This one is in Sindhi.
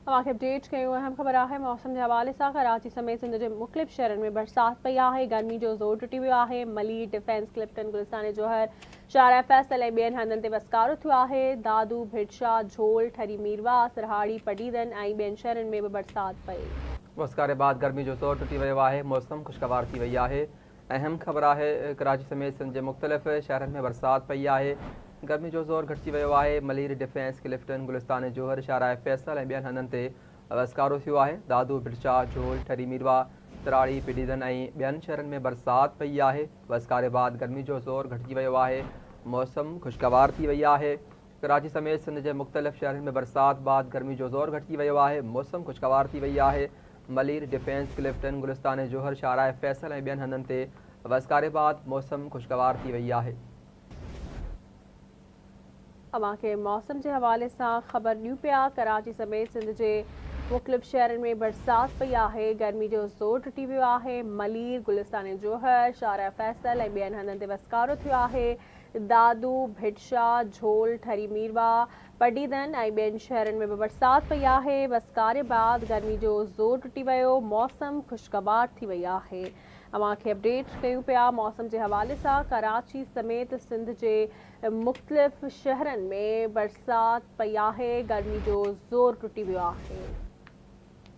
اوهان کي اپڊيٽ ڪيون اهم خبر آهي موسم جي حوالي سان ڪراچي سميت سنڌ جي مختلف شهرن ۾ برسات پئي آهي گرمي جو زور ٽٽي ويو آهي ملير ڊفينس ڪلفٽن گلستان جوهر شارع فيصل ۽ ٻين هنڌن تي وسڪارو ٿيو آهي دادو ڀٽشاهه جھول ٺري ميرواهه سرهاڙي پڊيدن ۽ ٻين شهرن ۾ به برسات پئي. وسڪاري بعد گرمي جو زور ٽٽي ويو آهي موسم خوشگوار ٿي وئي آهي اهم خبر آهي ڪراچي سميت سنڌ جي مختلف شهرن ۾ برسات پئي آهي گرمي جو زور گهٽجي ويو آهي ملير ڊفينس ڪلفٽن گلستان جوهر شاهراهه فيصل ۽ ٻين هنڌن تي وسڪارو ٿيو آهي دادو ڀٽشاهه جهول ٺري ميرواهه تراڙي پڊيدن ۽ ٻين شهرن ۾ برسات پئي آهي وسڪاري بعد گرمي جو زور گهٽجي ويو آهي موسم خوشگوار ٿي وئي آهي ڪراچي سميت سنڌ جي مختلف شهرن ۾ برسات بعد گرمي جو زور گهٽجي ويو آهي، موسم خوشگوار ٿي وئي آهي، ملير، ڊفينس، ڪلفٽن، گلستان جوهر، شاهراهه فيصل ۽ ٻين هنڌن تي وسڪاري بعد موسم خوشگوار ٿي وئي آهي. اوهان کي موسم جي حوالي سان خبر ڏيون پيا، ڪراچي سميت سنڌ جي مختلف شهرن ۾ برسات پئي آهي، گرمي جو زور ٽٽي ويو آهي، ملير، گلستان جوهر، شاهراهه فيصل ۽ ٻين هنڌن تي وسڪارو ٿيو آهي، دادو، ڀٽشاهه، جھول، ٺري ميرواهه، پڊعيدن ۽ ٻين شهرن ۾ به برسات پئي آهي، وسڪاري بعد گرمي جو زور ٽٽي ويو، موسم خوشگوار ٿي وئي آهي. اوهان کي اپڊيٽ ڪيون پيا موسم جي حوالي سان ڪراچي سميت سنڌ جي مختلف شهرن ۾ برسات پئي آهي، گرمي جو زور ٽٽي ويو آهي.